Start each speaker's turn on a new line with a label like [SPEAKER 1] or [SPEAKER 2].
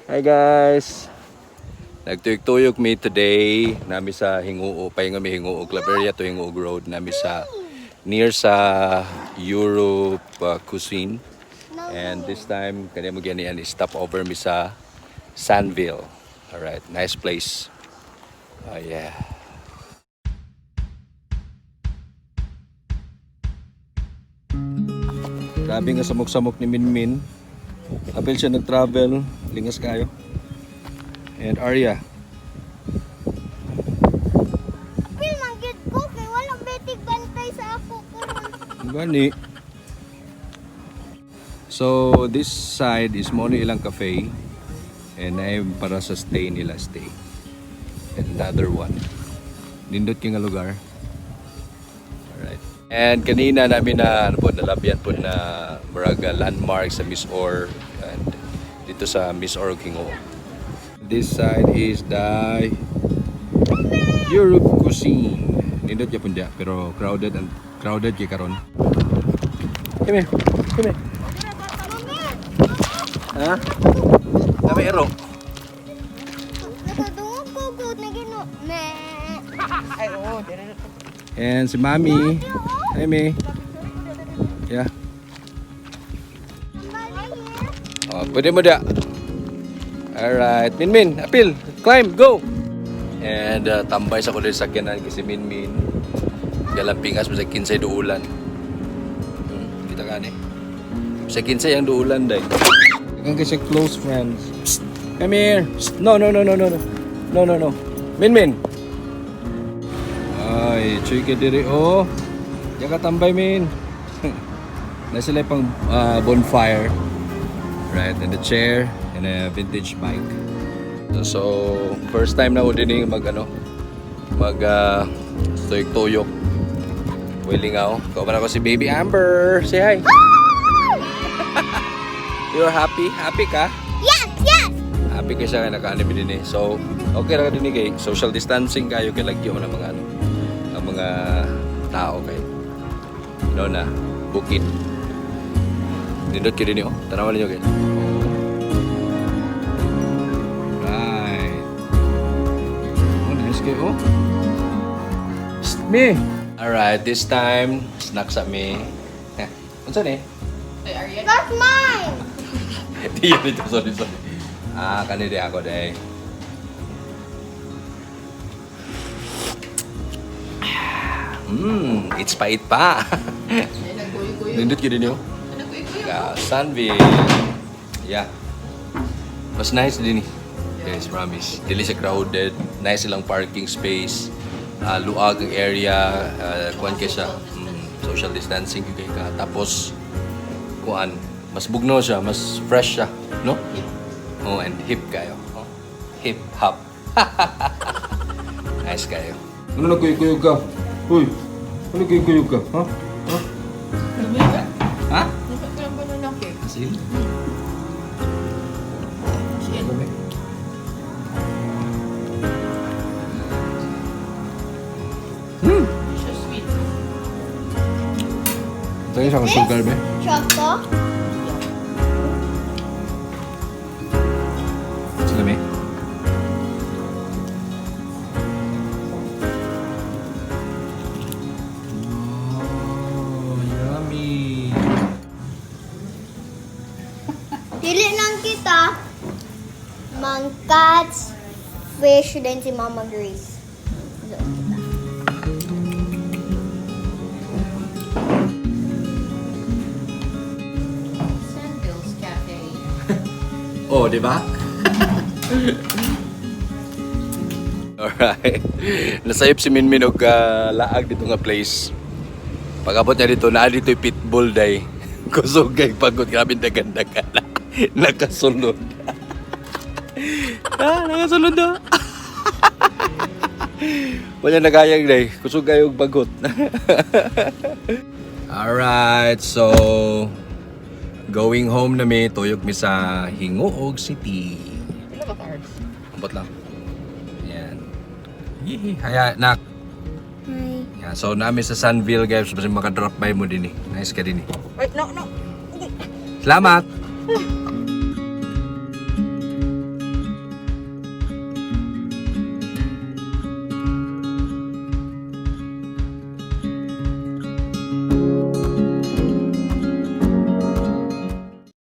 [SPEAKER 1] Hi guys! Nagtuyok-tuyok mi today nami sa Gingoog, pahinga mi Gingoog, Claveria to Gingoog Road, nami sa near sa Europe Cuisine. And this time, kanya mo gani stop over mi sa Sanville. Alright, nice place. Oh yeah. Grabe nga samok-samok ni Minmin. Apil siya nag-travel, lingas kayo. And Arya,
[SPEAKER 2] Apil man gyud ko kay walang betig bantay sa ako karon.
[SPEAKER 1] Gani. So, this side is mo ilang cafe. And ay para sa stay nila, stay. And another one. Nindot kay nga lugar. Alright. And kanina namin na ano po, nalabyan po na murag landmark sa Miss Or and dito sa Miss Or Gingoog. This side is the Europe Cuisine. Nindot gyapon diya pero crowded and crowded kay karon. Come here. Come here. Ha? Kami ero.
[SPEAKER 2] Nakadungog ko gud na gino. Ne.
[SPEAKER 3] Ay, oo, dire na to.
[SPEAKER 1] And si Mami. Hi, Mi. Yeah. Oh, pwede mo da. Alright. Min Min, apil. Climb, go. And tambay sa kulit sa sakyanan kasi Min Min. Galampingas mo sa kinsay duulan. Kita ka ni. Sa kinsay ang duulan day. Kang kasi close friends. Psst, come here. Psst, no, no, no, no, no, no. No, no, no. Min Min. Ay, chuy ka diri oh. Diyan ka tambay, Min. Na sila pang bonfire. Right, and a chair and a vintage bike. So, first time na ko din eh, mag ano, mag tuyok-tuyok. Wilingaw. Kauban ako si Baby Amber. Say hi. You're happy? Happy ka?
[SPEAKER 2] Yes, yes.
[SPEAKER 1] Happy ka siya kay naka-anime din eh. So, okay ra ka din eh kay social distancing kayo kay lagyo man ang mga ano, ang mga tao kay no na bukid. Nindot kayo din eh, oh. Tanawan ninyo guys. Right. Oh, nice kayo oh. Psst, me. Alright, this time snack sa me. Eh, unsa ni?
[SPEAKER 3] Ay, Arian.
[SPEAKER 2] That's mine.
[SPEAKER 1] Di yun ito, sorry, sorry. Ah, kanili ako day. It's pait pa.
[SPEAKER 3] Ay, nagkuyo-kuyo.
[SPEAKER 1] Nindot yun din yun.
[SPEAKER 3] Ay, nagkuyo-kuyo.
[SPEAKER 1] Sunville. Yeah. Mas nice din eh. Guys, promise. Dili siya crowded. Nice silang parking space. Ah, luag ang area. Kuan kay siya. Social distancing kay ka. Tapos, kuan, mas bugno siya, mas fresh siya, no? Oh, and hip kayo. Oh, hip hop. Nice kayo. Ano nagkuyog-kuyog ka? Uy, ano nagkuyog-kuyog ka? Ha? Ha?
[SPEAKER 3] Bumili ka?
[SPEAKER 1] Ha?
[SPEAKER 3] Dapat ko lang banana cake.
[SPEAKER 1] Asin?
[SPEAKER 3] Shit. Hindi siya sweet.
[SPEAKER 1] Tayo siya kung sugar be.
[SPEAKER 2] Choco.
[SPEAKER 1] Sila may. Oh, yummy.
[SPEAKER 2] Dili lang kita. Mang cats, fish, din si Mama Grace. Doon kita.
[SPEAKER 3] Sandals Cafe.
[SPEAKER 1] Oh, di ba? Alright. Nasayop si Minmin og laag dito nga place. Pag-abot niya dito, naa dito yung pitbull day. Kusog kay pagod, grabe dagan-dagan. Nakasulod. Nakasulod do. Wala nagayag day. Kusog kayo og bagot. Alright, so going home na mi, tuyok mi sa Gingoog City.
[SPEAKER 3] Pila ba cards?
[SPEAKER 1] Ambot lang. Yan. Hihi. Haya, nak.
[SPEAKER 2] Hi.
[SPEAKER 1] Yan. So, nami sa Sunville, guys. Basta makadrop by mo din eh. Nice ka din eh.
[SPEAKER 3] Wait, no, no.
[SPEAKER 1] Salamat!